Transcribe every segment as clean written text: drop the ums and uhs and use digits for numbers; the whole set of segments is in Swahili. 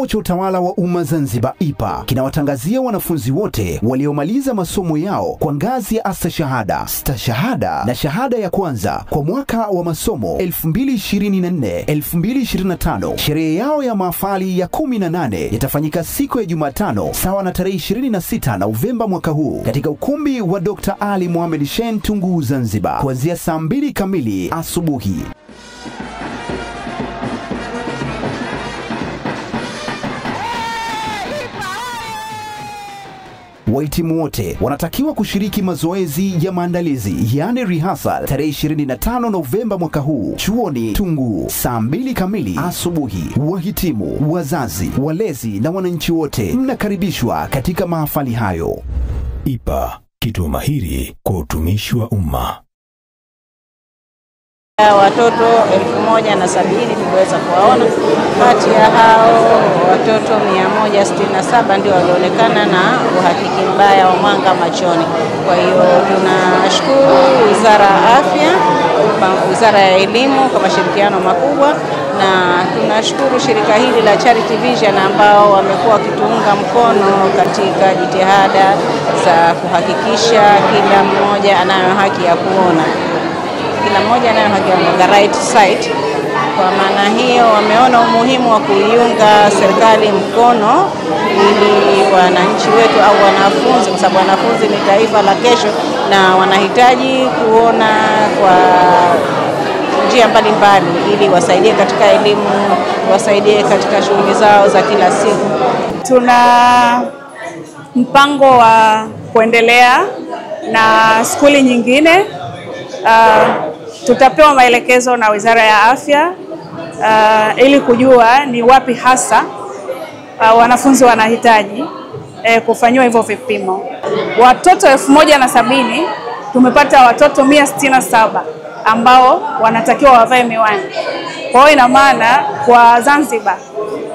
Chuo cha Utawala wa Umma Zanzibar IPA kinawatangazia wanafunzi wote waliomaliza masomo yao kwa ngazi ya astashahada, stashahada na shahada ya kwanza kwa mwaka wa masomo 2024-2025. Sherehe yao ya mahafali ya 18 itafanyika siku ya Jumatano sawa na tarehe 26 Novemba mwaka huu katika ukumbi wa Dr. Ali Mohamed Shein Tunguu Zanzibar kuanzia saa 2 kamili asubuhi. Wahitimu wote wanatakiwa kushiriki mazoezi ya maandalizi, yani rehearsal, tarehe 25 Novemba mwaka huu chuoni Tunguu saa 2 kamili asubuhi. Wahitimu, wazazi, walezi na wananchi wote mnakaribishwa katika mahafali hayo. IPA, kituo mahiri kwa utumishi wa umma. Watoto 1070 tuliweza kuwaona. Kati ya hao watoto 167 ndio walionekana na uhakiki mbaya wa mwanga machoni. Kwa hiyo tunashukuru Wizara ya Afya, Wizara ya Elimu kwa mashirikiano makubwa, na tunashukuru shirika hili la Charity Vision ambao wamekuwa wakituunga mkono katika jitihada za kuhakikisha kila mmoja anayo haki ya kuona. Kila mmoja anayo haki ya the right sight. Kwa maana hiyo wameona umuhimu wa kuiunga serikali mkono ili wananchi wetu au wanafunzi, kwa sababu wanafunzi ni taifa la kesho na wanahitaji kuona kwa njia mbalimbali ili wasaidie katika elimu, wasaidie katika shughuli zao za kila siku. Tuna mpango wa kuendelea na skuli nyingine. Tutapewa maelekezo na Wizara ya Afya ili kujua ni wapi hasa wanafunzi wanahitaji kufanyiwa hivyo vipimo. Watoto 1070 tumepata watoto 167 ambao wanatakiwa wavae miwani. Kwa hiyo ina maana kwa Zanzibar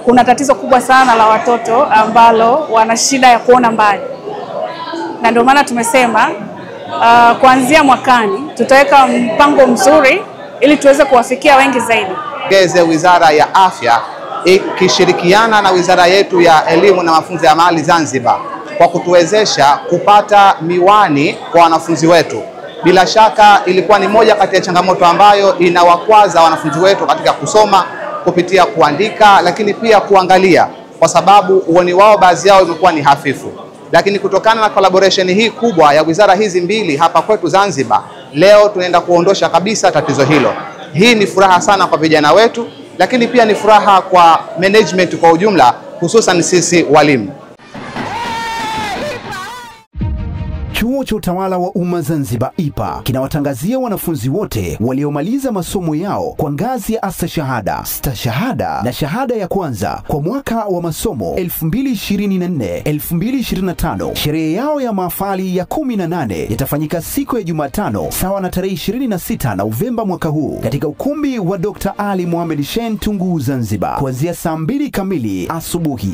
kuna tatizo kubwa sana la watoto ambalo wana shida ya kuona mbali. Na ndio maana tumesema kuanzia mwakani tutaweka mpango mzuri ili tuweze kuwafikia wengi zaidi. Geze Wizara ya Afya ikishirikiana na wizara yetu ya Elimu na Mafunzo ya Amali Zanzibar kwa kutuwezesha kupata miwani kwa wanafunzi wetu. Bila shaka ilikuwa ni moja kati ya changamoto ambayo inawakwaza wanafunzi wetu katika kusoma kupitia kuandika, lakini pia kuangalia, kwa sababu uoni wao baadhi yao imekuwa ni hafifu. Lakini kutokana na collaboration hii kubwa ya wizara hizi mbili hapa kwetu Zanzibar, leo tunaenda kuondosha kabisa tatizo hilo. Hii ni furaha sana kwa vijana wetu, lakini pia ni furaha kwa management kwa ujumla, hususan sisi walimu. Chuo cha Utawala wa Umma Zanzibar IPA kinawatangazia wanafunzi wote waliomaliza masomo yao kwa ngazi ya astashahada, stashahada na shahada ya kwanza kwa mwaka wa masomo 2024-2025. Sherehe yao ya mahafali ya 18 itafanyika siku ya Jumatano sawa na tarehe 26 Novemba mwaka huu katika ukumbi wa Dr. Ali Mohamed Shein Tunguu Zanzibar kuanzia saa 2 kamili asubuhi.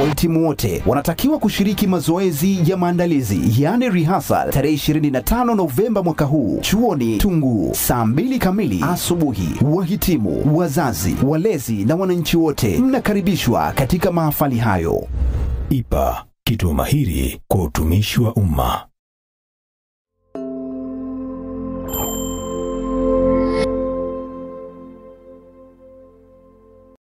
Wahitimu wote wanatakiwa kushiriki mazoezi ya maandalizi, yani rehearsal, tarehe 25 Novemba mwaka huu chuoni Tunguu saa 2 kamili asubuhi. Wahitimu, wazazi, walezi na wananchi wote mnakaribishwa katika mahafali hayo. IPA, kituo mahiri kwa utumishi wa umma.